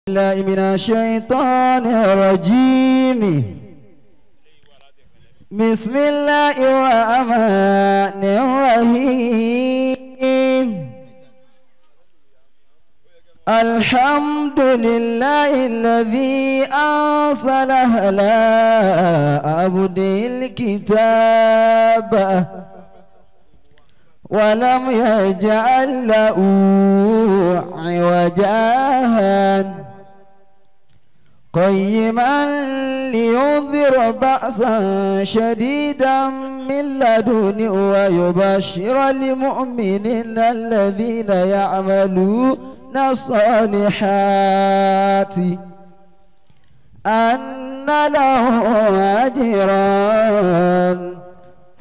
بالله من الشيطان الرجيم. بسم الله الرحمن الرحيم. الحمد لله الذي أرسل على عبده الكتاب ولم يجعل له عوجا قيما لينذر بأسا شديدا من لدنه ويبشر المؤمنين الذين يعملون الصالحات أن لهم أجرا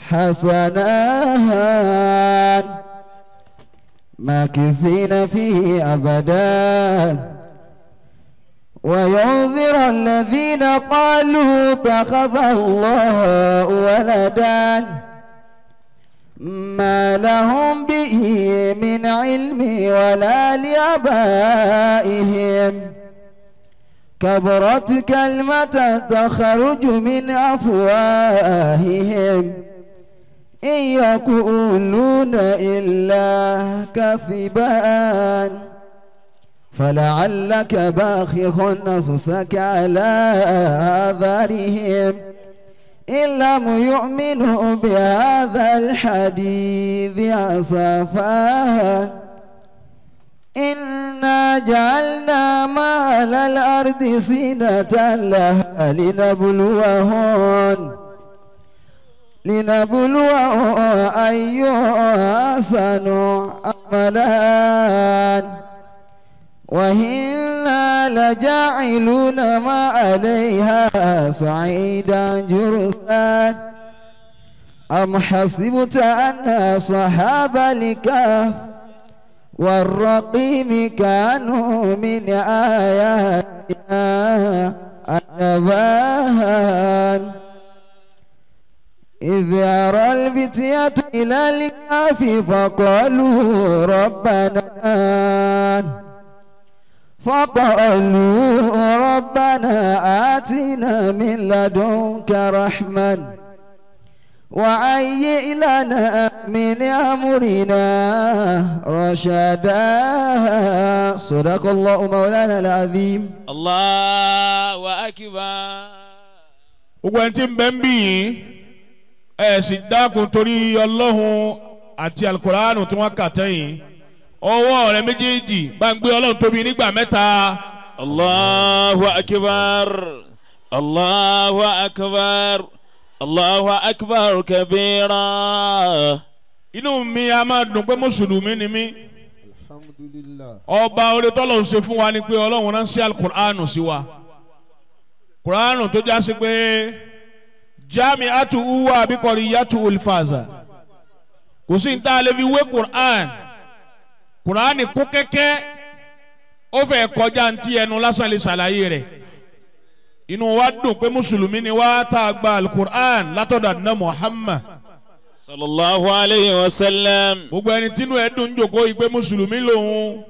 حسنا ماكثين فيه أبدا وينذر الذين قالوا اتخذ الله ولدا ما لهم به من علم ولا لآبائهم كبرت كلمة تخرج من أفواههم إن يقولون إلا كذبا فلعلك باخع نفسك على آثارهم إن لم يؤمنوا بهذا الحديث أسفا. إنا جعلنا ما على الأرض زينة لها لنبلوهم أيهم أحسن عملا وإنا لجاعلون ما عليها صعيدا جرزا. أم حسبت أن أصحاب الكهف والرقيم كانوا من آياتنا عجبا إذ يرى الفتية إلى الكهف فقالوا ربنا آتنا من لدنك رحمة وهيئ لنا من أمرنا رشدا. صدق الله مولانا العظيم. الله أكبر. Gbogbo ẹni tí ń bẹ ń bí yìí ẹ sì dákun torí Ọlọ́hun àti Alukóránù tí wọ́n kà tẹ́yìn ọwọ́ rẹ méjèèjì bá ń gbé Ọlọ́run tóbi nígbà mẹ́ta. Allahu akbar, Allahu akbar, Allahu akbar kabira. Inú mi a máa dùn pé mùsùlùmí ni mí. Alhamdulillah. Ọba oore tọ́lọ́run ṣe fún wa ni pé Ọlọ́run ránṣẹ́ Alukóránù sí wa. Kùránù tó já sí pé jami'atu uwa abikọri yatu ulfaza kò sí ní tá a lè fi wé Kùránì. Kùránì kún kẹ́kẹ́ ó fẹ́ kọjá ntí ẹnu lásán lè ṣàlàyé rẹ̀. Inú wa dùn pé mùsùlùmí ni wá tá a gba alukur'an látọ̀dọ̀ àdínà Muhammad sallallahu alayhi wa sallam. Gbogbo ẹni tínú ẹ dùn jòkó yìí pé mùsùlùmí lòun.